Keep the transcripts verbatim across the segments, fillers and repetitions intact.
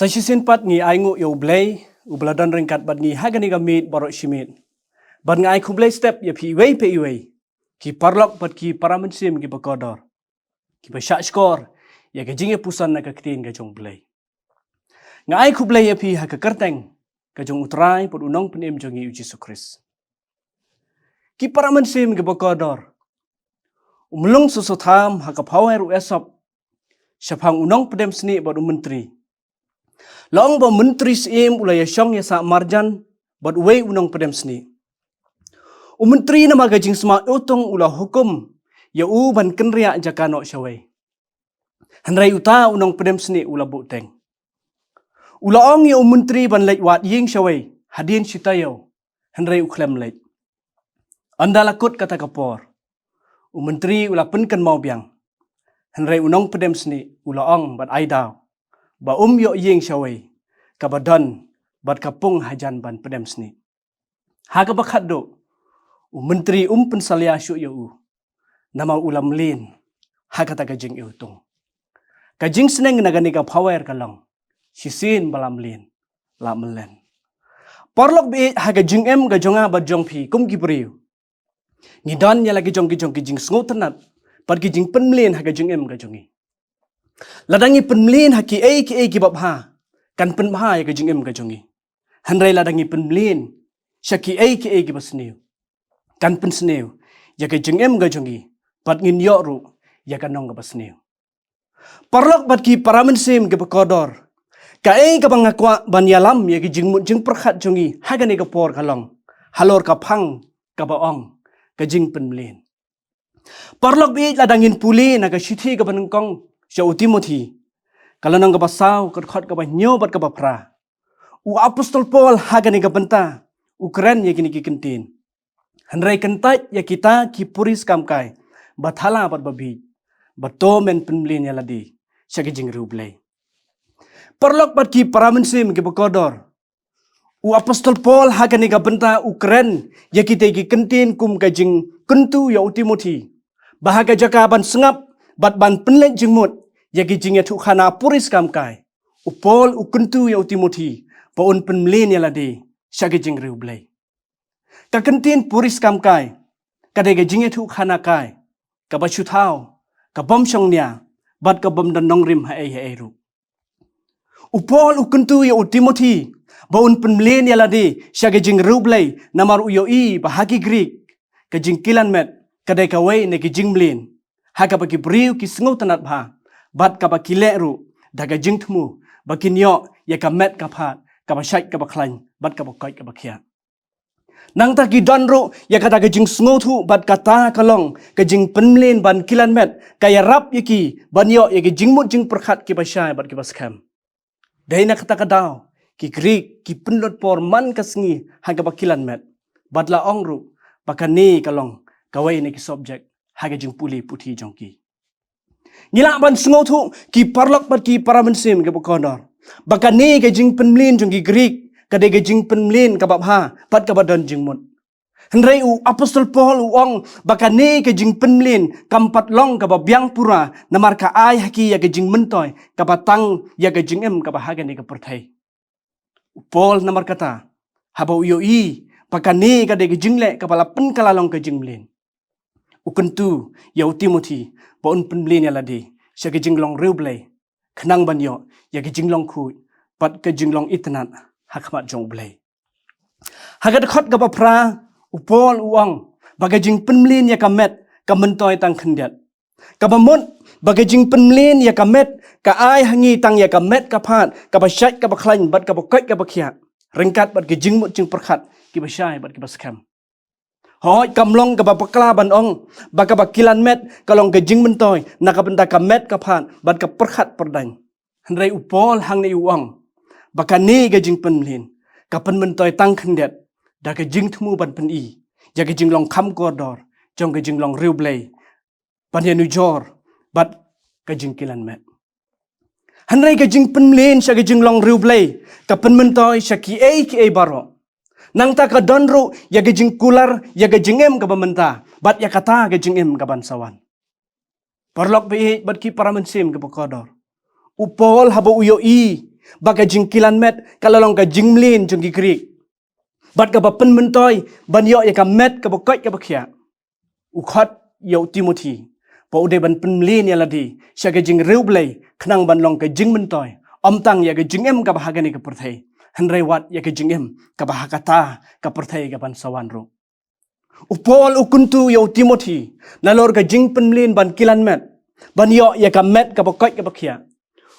Te shisien pat ngi ai nguh ïa U Blei, uba la don ryngkat bad ngi ha kane ka miet baroh shi miet. Bad nga ai khublei step ïa phi iwei pa iwei, ki paralok bad ki para mynsiem kiba kordor, kiba shahshkor ïa ka jingïapuson na ka ktien ka jong U Blei. Nga ai khublei ïa phi ha ka kyrteng ka jong U Trai bad U Nongpynim jong ngi U Jisu Khrist. Ki para mynsiem kiba kordor, u mlung soso tham ha ka phawer u esop shaphang u nongpdem snieh bad u myntri. La ong ba u myntri syiem u la ïashong ïasah marjan bad uwei u nongpdem snieh. U myntri namar ka jingsma utung u la hukum ïa u ban kynriah jaka noh shawei. Hynrei uta u nongpdem snieh u la buhteng. U la ong ïa u myntri ban leit wad ïing shawei hadien shi taïew, hynrei u khlem leit. Ynda la kut kata ka por, u myntri u la pynkynmaw biang. Hynrei u nongpdem snieh u la ong bad ai daw ba um ïoh ïing shawei kaba don bad ka pung hajan ban pdem snieh. Ha kaba khatduh, u myntri um pynsalia shuh ïa u, namar u la mlien ha kata ka jingïautung. Ka jingsneng na kane ka phawer ka long, shisien ba la mlien, la mlien. Paralok baieit, ha ka jingim ka jong nga bad jong phi kum ki briew, ngi don ïa la ki jong ki jong ki jingsngewtynnat bad ki jingpynmlien ha ka jingim ka jong ngi. Lada ngi pynmlien ha kiei kiei kiba bha, kan pynbha ïa ka jingim ka jong ngi. Hynrei lada ngi pynmlien sha kiei kiei kiba sniew, kan pynsniew ïa ka jingim ka jong ngi bad ngin ïoh ruh ïa ka nong kaba sniew. Paralok bad ki para mynsiem kiba kordor, kaei kaba nga kwah ban ïalam ïa ka jingmut jingpyrkhat jong ngi ha kane ka por ka long halor ka phang kaba ong ka jingpynmlien. Paralok baieit, lada ngin pule na ka shithi kaba nyngkong sha u Timothi, ka lynnong kaba saw, ka dkhot kaba hynñiew bad kaba phra, u apostol Paul ha kane ka bynta u kren ïa kine ki kyntien: Hynrei kyntait ïa kita ki puriskam kai, ba thala bad ba bieit, ba to men pynmlien ïa lade sha ki jingriewblei. Paralok bad ki para mynsiem kiba kordor, u apostol Paul ha kane ka bynta u kren ïa kita ki kyntien kum ka jingkyntu ïa u Timothi, ba ha ka jaka ban sngap bad ban pynleit jingmut ïa ki jingïathuhkhana puriskam kai, u Paul u kyntu ïa u Timothi ba un pynmlien ïa lade sha ki jingriewblei. Ka kyntien puriskam kai ka dei ka jingïathuhkhana kai kaba shu thaw, ka bym shong nia bad ka bym don nongrim haei haei ruh. U Paul u kyntu ïa u Timothi ba un pynmlien ïa lade sha ka jingriewblei, namar u ïohi ba ha ki Grik ka jingkilan met ka dei kawei na ki jingmlien ha kaba ki briew ki sngewtynnat bha bad kaba ki leh ruh da ka jingthmu ba kin ïoh ïa ka met ka phad, kaba shait kaba khlaiñ bad kaba koit kaba khiah. Nangta ki don ruh ïa kata ka jingsngewthuh bad kata ka long ka jingpynmlien ban kilan met ka ïarap ïa ki ban ïoh ïa ki jingmut jingpyrkhat kiba shai bad kiba skhem. Dei na kata ka daw ki Grik ki pynlut por man ka sngi ha kaba kilan met bad la ong ruh ba kane ka long kawei na ki subject ha ka jingpule puthi jong ki. Ngi lah ban sngewthuh ki paralok bad ki para mynsiem kiba kordor ba kane ka jingpynmlien jong ki Grik ka dei ka jingpynmlien kaba bha bad kaba don jingmut. Hynrei u apostol Paul u ong ba kane ka jingpynmlien kam pat long kaba biang pura, namar ka ai ha ki ïa ka jingmyntoi kaba tang ïa ka jingim kaba ha kane ka pyrthei. U Paul namar kata, haba u ïohi ba kane ka dei ka jingleh kaba la pynkylla long ka jingmlien, u kyntu ïa u Timothi ba un pynmlien ïa lade sha ka jinglong riewblei khnang ban ïoh ïa ka jinglong khuid bad ka jinglong itynnad ha khmat jong U Blei. Ha ka dkhot kaba phra, u Paul u ong ba ka jingpynmlien ïa ka met ka myntoi tang khyndiat. Kaba mut ba ka jingpynmlien ïa ka met ka ai ha ngi tang ïa ka met ka phad, kaba shait kaba khlaiñ bad kaba koit kaba khiah, ryngkat bad ka jingmut jingpyrkhat kiba shai bad kiba skhem. Hooid, kam long kaba bakla ban ong ba kaba kilan met ka long ka jingmyntoi na ka bynta ka met ka phad bad ka pyrkhat pyrdaiñ. Hynrei u Paul hangne u ong ba kane ka jingpynmlien ka pynmyntoi tang khyndiat da ka jingthmu ban pyni ïa ka jinglong kham kordor jong ka jinglong riewblei ban ïanujor bad ka jingkilan met. Hynrei ka jingpynmlien sha ka jinglong riewblei ka pynmyntoi sha kiei kiei baroh. Nangta ka don ruh ïa ka jingkular ïa ka jingim kaba mynta bad ïa kata ka jingim kaban sa wan. Paralok baieit bad ki para mynsiem kiba kordor, u Paul haba u ïohi ba ka jingkilan met ka la long ka jingmlien jong ki Grik, bad kaba pynmyntoi ban ïoh ïa ka met kaba koit kaba khiah. U khot ïa u Timothi ba u dei ban pynmlien ïa lade sha ka jingriewblei, khnang ban long ka jingmyntoi, ym tang ïa ka jingim kaba ha kane ka pyrthei, hynrei wat ïa ka jingim kaba ha kata ka pyrthei kaban sa wan ruh. U Paul u kyntu ïa u Timothi nalor ka jingpynmlien ban kilan met, ban ïoh ïa ka met kaba koit kaba khiah.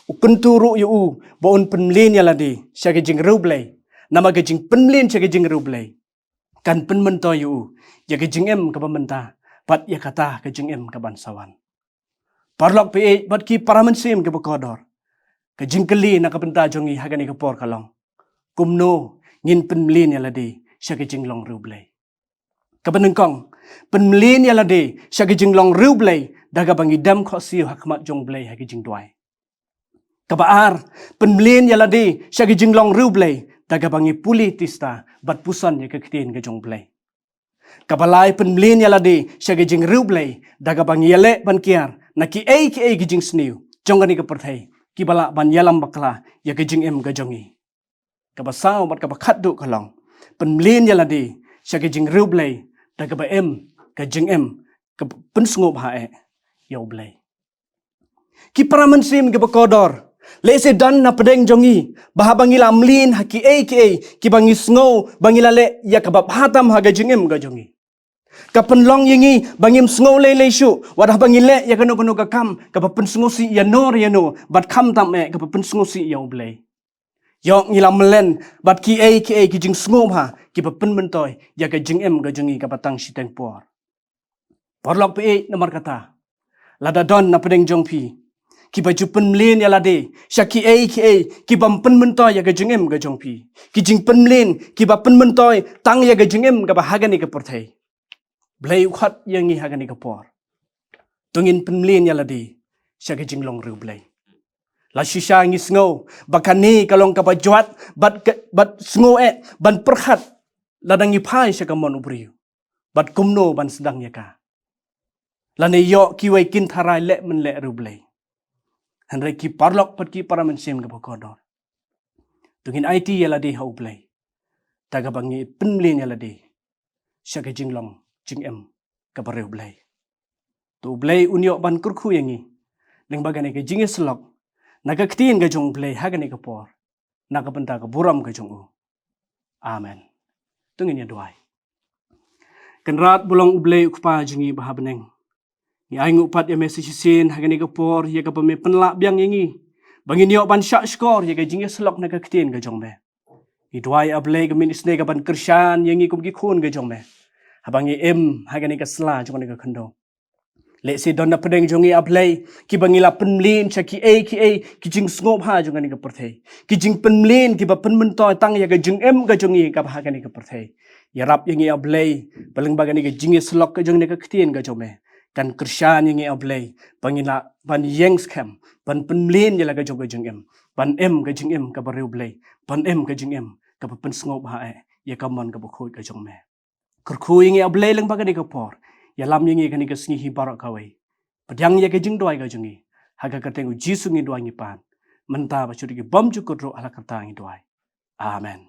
U kyntu ruh ïa u ba un pynmlien ïa lade sha ka jingriewblei, namar ka jingpynmlien sha ka jingriewblei kan pynmyntoi ïa u ïa ka jingim kaba mynta bad ïa kata ka jingim kaban sa wan. Paralok phi bad ki para mynsiem kiba kordor, ka jingkylli na ka bynta jong ngi ha kane ka por ka long, kumno ngin pynmlien ïa lade sha ka jinglong riewblei? Kaba nyngkong, pynmlien ïa lade sha ka jinglong riewblei da kaba ngi dem khohsiew ha khmat jong U Blei ha ka jingduwai. Kaba ar, pynmlien ïa lade sha ka jinglong riewblei da kaba ngi pule tista bad puson ïa ka ktien ka jong U Blei. Kaba lai, pynmlien ïa lade sha ka jingriewblei da kaba ngi ïaleh ban kiar na kiei kiei ki jingsniew jong kane ka pyrthei kiba lah ban ïalam bakla ïa ka jingim ka jong ngi. Kaba saw bad kaba khatduh ka long, pynmlien ïa lade sha ka jingriewblei da kaba im ka jingim kaba pynsngewbha eh ïa U Blei. Ki para mynsiem kiba kordor, lehse don na pdeng jong ngi ba haba ngi la mlien ha kiei kiei kiba ngi sngew ba ngi la leh ïa kaba bha tam ha ka jingim ka jong ngi, ka pynlong ïa ngi ba ngim sngew lei lei shuh, wat haba ngi leh ïa kano kano ka kam kaba pynsngewsih ïano ïano, bad khamtam eh kaba pynsngewsih ïa U Blei. Ïoh ngi la mlien bad kiei kiei ki jingsngewbha kiba pynmyntoi ïa ka jingim ka jong ngi kaba tang shiteng por. Paralok phi, namar kata, lada don na pdeng jong phi kiba ju pynmlien ïa lade sha kiei kiei ki bym pynmyntoi ïa ka jingim ka jong phi, ki jingpynmlien kiba pynmyntoi tang ïa ka jingim kaba ha kane ka pyrthei, Blei u khot ïa ngi ha kane ka por, to ngin pynmlien ïa lade sha ka jinglong riewblei. La shisha ngi sngew ba kane ka long kaba jwat bad ka, bad sngew eh ban pyrkhat lada ngi phai sha ka mon u briew bad kumno ban sdang ïa ka, lane ïoh kiwei kin tharai leh men leh riewblei. Hynrei ki paralok bad ki para mynsiem kiba kordor, to ngin aiti ïa lade ha U Blei da kaba ngi pynmlien ïa lade sha ka jinglong jingim kaba riewblei. To U Blei un ïoh ban kyrkhu ïa ngi lyngba kane ka jingïasyllok na ka ktien ka jong U Blei ha kane ka por, na ka bynta ka burom ka jong U. Amen. To ngin ïa duwai. Kynrad ba long U Blei U Kpa jong ngi ba ha bneng, ngi ainguh pat ïa me sa shisien ha kane ka por ïa kaba me pynlah biang ïa ngi ba ngin ïoh ban shah shkor ïa ka jingïasyllok na ka ktien ka jong me. Ngi duwai, A Blei, ka mynta ka sngi ka ban kyrshan ïa ngi kum ki khun ka jong me haba ngi im ha kane ka sla jong kane ka khyndew. Lehse don na pdeng jong ngi, A Blei, kiba ngi la pynmlien sha kiei kiei ki jingsngewbha jong kane ka pyrthei, ki jingpynmlien kiba pynmyntoi tang ïa ka jingim ka jong ngi kaba ha kane ka pyrthei. Ïarap ïa ngi, A Blei, ba lyngba kane ka jingïasyllok ka jong kane ka ktien ka jong me kan kyrshan ïa ngi, A Blei, ba ngin lah ban ïeng skhem ban pynmlien ïa la ka jong ka jingim, ban im ka jingim kaba riewblei, ban im ka jingim kaba pynsngewbha eh ïa ka mon kaba khuid ka jong me. Kyrkhu ïa ngi, A Blei, lyngba kane ka por. Ïalam ïa ngi kane ka sngi hi baroh kawei. Pdiang ïa ka jingduwai ka jong ngi. Ha ka kyrteng U Jisu ngi duwai ngi pan. Mynta bad sha ki bymjukut ruh, ha la karta ngi duwai. Amen.